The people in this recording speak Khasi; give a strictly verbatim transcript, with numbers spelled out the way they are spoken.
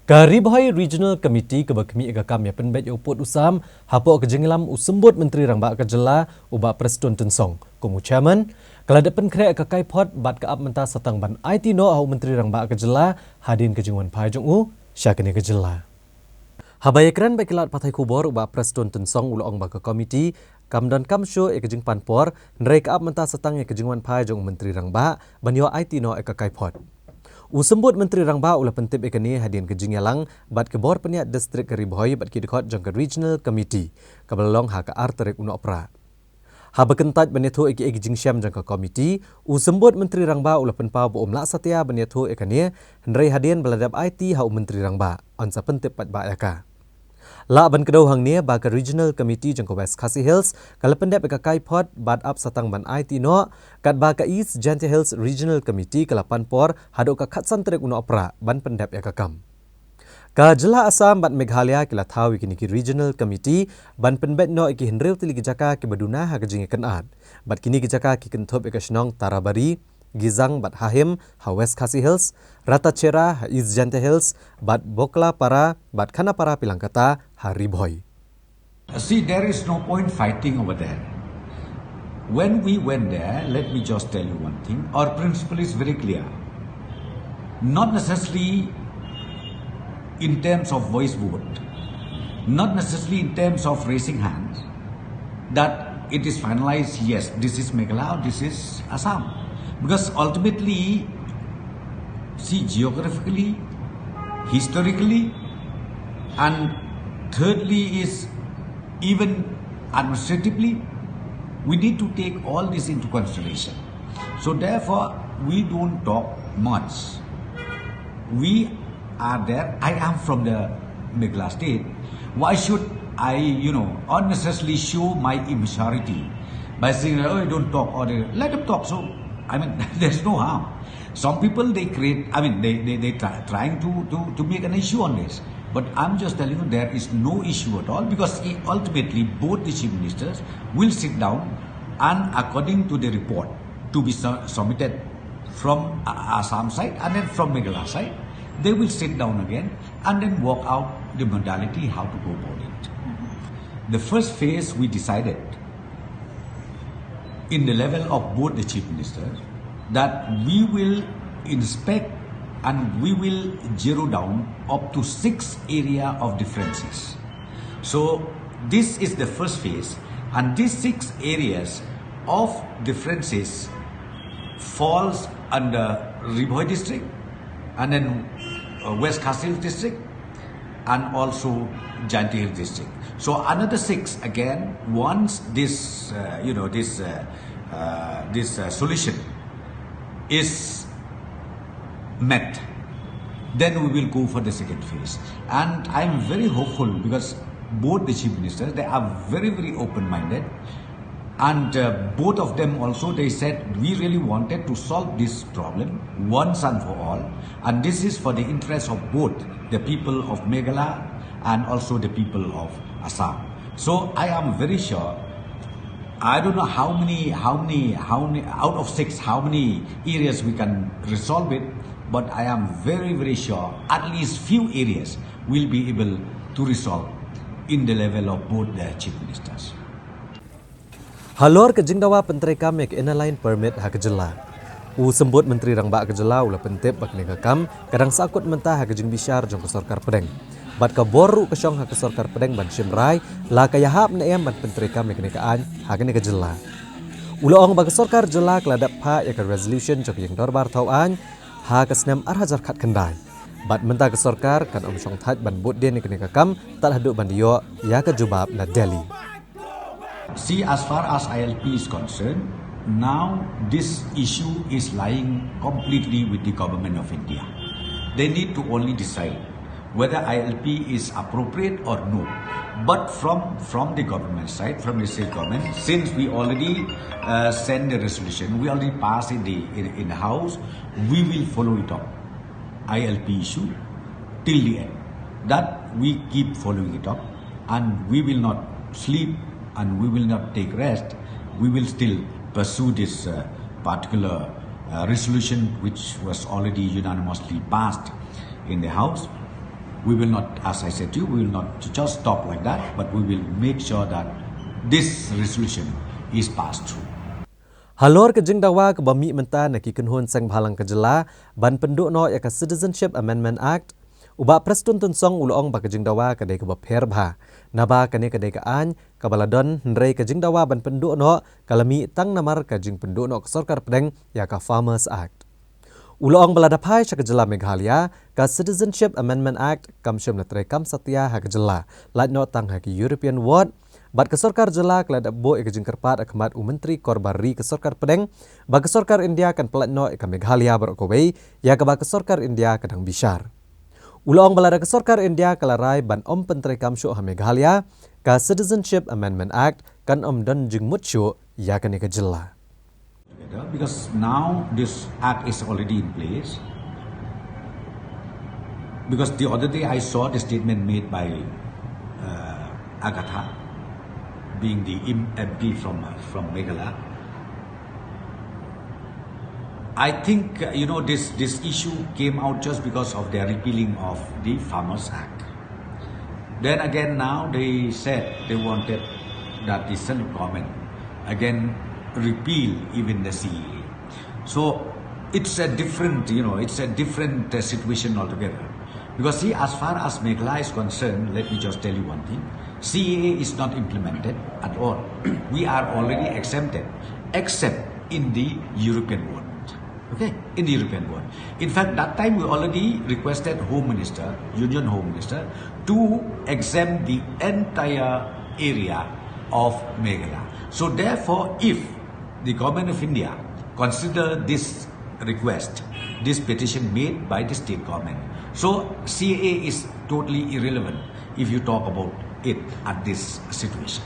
Ka Ri Bhoi Regional Committee kaba khmih ïa ka kam ïa pynbeit ïa u pud u sam hapoh ka jingïalam u Symbud Myntri Rangbah ka Jylla u Bah Prestone Tynsong kum u Chairman, ka la dep pynkhreh ïa ka kaiphod bad ka ap mynta sa tang ban aiti noh ha u Myntri Rangbah ka Jylla hadien ka jingwanphai jong u sha kane ka jylla. Haba ïakren bad ki lad pathai khubor u Bah Prestone Tynsong u la ong ba ka komiti kam donkam shuh ïa ka jingpan por, hynrei ka ap mynta sa tang ïa ka jingwanphai jong u Myntri Rangbah ban ïoh aiti noh ïa ka kaiphod. U Symbud Myntri Rangbah u la pyntip ïa kane hadien ka jingïalang bad ka bor pynïaid distrik ka Ri Bhoi bad ki dkhot jong ka Regional Committee kaba la long ha ka ar tarik u Nohprah. Haba kyntait ban ïathuh ïa ki, ïa ki jingshem jong ka komiti, u Symbud Myntri Rangbah u la pynpaw ba um lah satia ban ïathuh ïa kane, hynrei hadien ba la dep aiti ha u Myntri Rangbah, yn sa pyntip paidbah ïa ka. Lah ban kdew hangne ba ka Regional Committee jong ka West Khasi Hills ka la pyndep ïa ka kaiphod bad ap sa tang ban aiti noh, katba ka East Jaintia Hills Regional Committee ka la pan por haduh ka khatsan tarik u Nohprah ban pyndep ïa ka kam. Ka Jylla Assam bad Meghalaya ki la thaw ïa kine ki Regional Committee ban pynbeit noh ïa ki hynriew tylli ki jaka kiba duna ha ka jingïakynad. Bad kine ki jaka ki kynthup ïa ka shnong Tarabari, Gizang bad Hahim ha West Khasi Hills, Ratachera ha East Jaintia Hills, bad Boklapara bad Khanapara Pilangkata ha Ri Bhoi. See, there is no point fighting over there. When we went there, let me just tell you one thing. Our principle is very clear. Not necessarily in terms of voice vote, not necessarily in terms of raising hands, that it is finalized, yes, this is Meghalaya, this is Assam. Because ultimately, see, geographically, historically, and thirdly is even administratively, we need to take all this into consideration. So therefore, we don't talk much. We are there. I am from the Meghalaya state. Why should I, you know, unnecessarily show my immaturity by saying, "Oh, don't talk," or, "Let them talk"? So, I mean, there's no harm. Some people, they create, I mean, they, they, they try, trying to, to, to make an issue on this. But I'm just telling you, there is no issue at all, because he, ultimately both the chief ministers will sit down and, according to the report to be su-, submitted from A-, Assam side and then from Meghalaya side, they will sit down again and then work out the modality how to go about it. The first phase we decided in the level of both the chief ministers that we will inspect and we will zero down up to six area of differences. So this is the first phase, and these six areas of differences falls under Ri Bhoi district and then, uh, West Khasi Hills district and also Jaintia Hills district. So another six again, once this, uh, you know, this, uh, uh, this, uh, solution is met, then we will go for the second phase. And I'm very hopeful because both the chief ministers, they are very, very open-minded. And, uh, both of them also, they said, "We really wanted to solve this problem once and for all. And this is for the interest of both the people of Meghalaya and also the people of Assam." So I am very sure, I don't know how many, how many, how many, out of six, how many areas we can resolve it, but I am very, very sure at least few areas will be able to resolve in the level of both the chief ministers. Halor ka jingdawa pyntreikam ïa ka Inner Line Permit ha ka jylla, u Symbud Myntri Rangbah ka jylla u la pyntip ba kane ka kam ka dang sahkut mynta ha ka jingbishar jong ka sorkar pdeng. Bad ka bor ruh ka shong ha ka sorkar pdeng ban shim rai la ka ïahap ne em ban pyntreikam ïa kane ka aiñ ha kane ka jylla. U la ong ba ka sorkar jylla ka la dep phah ïa ka resolution jong ka ïing dorbar thaw aiñ ha ka snem ar hajar khatkhyndai. Bad mynta ka sorkar kan ym shong thait ban bud dien ïa kane ka kam tad haduh ban da ïoh ïa ka jubab na Delhi. See, as far as I L P is concerned, now this issue is lying completely with the government of India. They need to only decide whether I L P is appropriate or no. But from, from the government side, from the state government, since we already, uh, sent the resolution, we already passed in the, in, in the House, we will follow it up. I L P issue till the end. That we keep following it up, and we will not sleep, and we will not take rest. We will still pursue this, uh, particular, uh, resolution which was already unanimously passed in the House. We will not, as I said to you, we will not just stop like that, but we will make sure that this resolution is passed through. Halor ka jingdawa kaba mih mynta na ki kynhun seng bhalang ka jylla ban pynduh noh ïa ka Citizenship Amendment Act, u Bah Prestone Tynsong u la ong ba ka jingdawa ka dei kaba pher bha, naba kane ka dei ka aiñ kaba la don, hynrei ka jingdawa ban pynduh noh ka la mih tang namar ka jingpynduh noh ka sorkar pdeng ïa ka Farmers Act. U la ong ba lada phai sha ka jylla Meghalaya, ka Citizenship Amendment Act kam shym la treikam satia ha ka jylla, lait noh tang ha ki European Ward, bad ka sorkar jylla ka la dep buh ïa ka jingkyrpad ha khmat u Myntri Korbar Ri ka sorkar pdeng ba ka sorkar India kan pyllait noh ïa ka Meghalaya baroh kawei, ïa kaba ka sorkar India ka dang bishar. U la ong ba lada ka sorkar India ka la rai ban ym pyntreikam shuh ha Meghalaya, ka Citizenship Amendment Act kan ym don jingmut shuh ïa kane ka jylla. Because now this act is already in place. Because the other day I saw the statement made by uh, Agatha, being the M- M P from, uh, from Meghalaya. I think, uh, you know, this, this issue came out just because of their repealing of the Farmers Act. Then again, now they said they wanted that the central government again repeal even the C A A. So it's a different, you know, it's a different uh, situation altogether. Because see, as far as Meghalaya is concerned, let me just tell you one thing. C A A is not implemented at all. We are already exempted, except in the European Union. Okay, in the European Union. In fact, that time we already requested Home Minister, Union Home Minister, to exempt the entire area of Meghalaya. So therefore, if the government of India consider this request, this petition made by the state government, so C A A is totally irrelevant if you talk about it at this situation.